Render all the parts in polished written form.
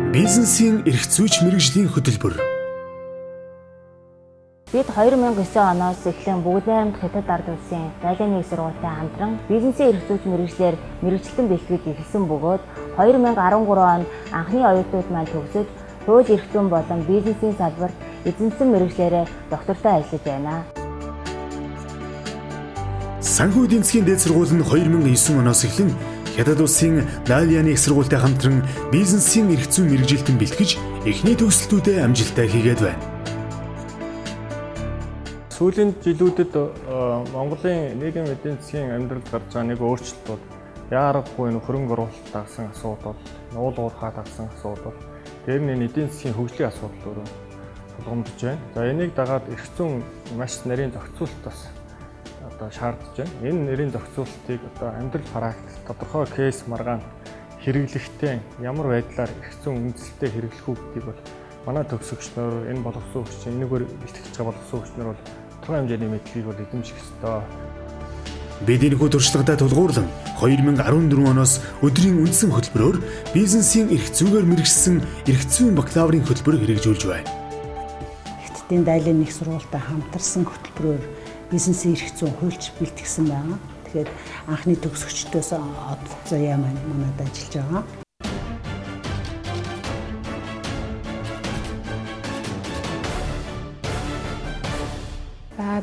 Бизнесийн эрх зүйч мэргэжлийн хөтөлбөр. Бид 2009 оноос эхлэн Бүгд найрамдах Хятад ард улсын Далианы их сургуультай хамтран бизнесийн эрх зүйч мэргэжлээр мэргэжилтэн бэлтгэж эхэлсэн бөгөөд 2013 онд анхны оюутнууд маань төгсөж хууль эрх зүйн болон бизнесийн салбарт эзэмсэн мэргэжлээрээ доктортой ажиллаж байна. Санхүү эдийн засгийн дээд сургууль нь 2009 оноос эхлэн Хятад улсын Далианы их сургуультай хамтран бизнесийн эрх зүйн мэргэжилтэн бэлтгэж эхний төгсөлтүүдэд амжилттай хийгээд байна. Сүүлийн жилүүдэд Монголын нийгэм эдийн засгийн амьдралд гарч байгаа нэг өөрчлөлт бол яарахгүй энэ хөрөнгө оруулалт дагсан асуудал, нуул уурхай дагсан асуудал, дээр нь эдийн засгийн хөгжлийн асуудал өөрөө тулгамдж байна. За, энийг дагаад эрх зүйн маш нарийн зохицуулалт бас одоо шаардж байна. Энэ нарийн зохицуулалтыг одоо амьдрал практик тодорхой кейс маргаан хэрэглэхдээ ямар байдлаар эрх зүйн үндсэлтэй хэрэглэх үү гэдгийг бол манай төгсөгч нар, энэ боловсон хүчин, энэгээр бэлтгэж байгаа боловсон хүчин нар бол тодорхой хэмжээний мэдлэгийг бол эзэмших ёстой. Бид энэхүү туршлагадаа тулгуурлан 2014 оноос өдрийн үндсэн хөтөлбөрөөр бизнесийн эрх зүйгээр мэргэшсэн эрх зүйн бакалаврын хөтөлбөр хэрэгжүүлж байна. Хятадын Далианы их сургуультай хамтарсан хөтөлбөрөөр бизнесийн эрх зүйн хуульч бэлтгэсэн байгаа. Тэгэхээр анхны төгсөгчдөөс Од Заяа маань манад ажиллаж байгаа.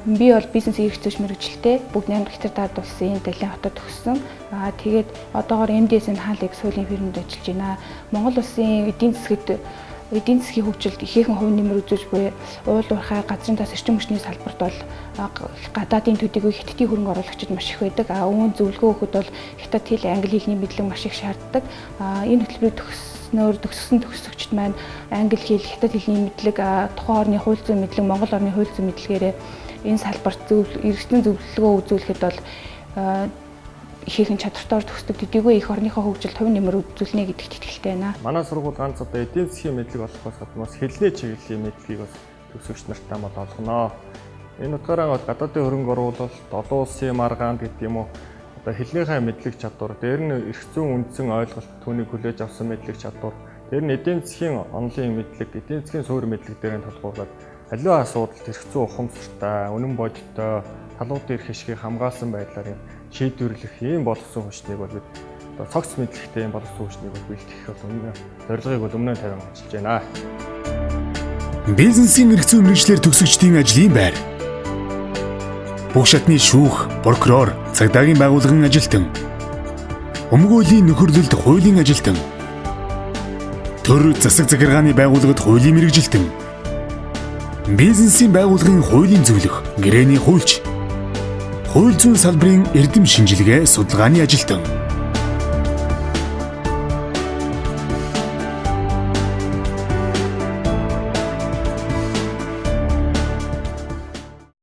Би бол бизнес эрх зүйч мэргэжилтэй Бүгд найрамдах Хятад ард улсын Далийн хотод төгссөн. Тэгээд одоогоор MDS-ийн хаалыг суулийн фирмэд ажиллаж байна. Монгол улсын эдийн засгад эдийн засгийн хөгжилд ихээхэн хувь нэмэр үзүүлж буй уул уурхай, газрын тас, эрчим хүчний салбарт бол гадаадын төдийгүй Хятадын хөрөнгө оруулагчид маш их байдаг. Үүн зөвлөгөө өгөхөд бол хятад хэл, англи хэлний мэдлэг маш их шаарддаг. Энэ хөтөлбөрийг төгснөөр төгссөн төгсөгчд маань англи хэл, хятад хэлний мэдлэг, тухайн орны хууль зүйн мэдлэг, Монгол орны хууль зүйн мэдлэгээрээ энэ салбарт эргэжлийн зөвлөгөө үзүүлэхэд бол ихээхэн чадвартаар төгсдөг, төдийгүй эх орныхоо хөгжилд хувь нэмэр үзүүлнэ гэдэгт итгэлтэй байна. Манай сургууль ганц одоо эдийн засгийн мэдлэг олохоос гадна бас хэлний чиглэлийн мэдлэгийг бас төгсөгч нартаа бол олгоно. Энэ утгаараа гадаадын хөрөнгө оруулалт, олон улсын маргаанд гэдэг юм уу, одоо хэлнийхээ мэдлэг чадвар, дээр нь эрх зүйн үндсэн ойлголт, түүнийг хүлээж авсан мэдлэг чадвар, дээр нь эдийн засгийн онолын мэдлэг, эдийн засгийн суурь мэдлэг дээр нь тулгуурлаад аливаа асуудалд эрх зүйн ухамсартай, үнэн бодиттой, талуудын эрх ашигыг хамгаалсан байдлаар юм шийдвэрлэх ийм боловсон хүчнийг бол бид одоо цогц мэдлэгтэй ийм боловсон хүчнийг бол бэлтгэх бол өмнө зорилгыг бол өмнө тавиан ажиллаж байна. Бизнесийн эрх зүйн мэргэжлээр төгсөгчдийн ажлын байр. Бүх шатны шүүх, прокурор, цагдаагийн байгууллагын ажилтан, өмгөөлийн нөхөрлөлд хуулийн ажилтан, төр засаг захиргааны байгууллагад хуулийн мэргэжилтэн, бизнесийн байгууллагын хуулийн зөвлөх, гэрээний хуульч, хууль зүйн салбарын эрдэм шинжилгээ судалгааны ажилтан.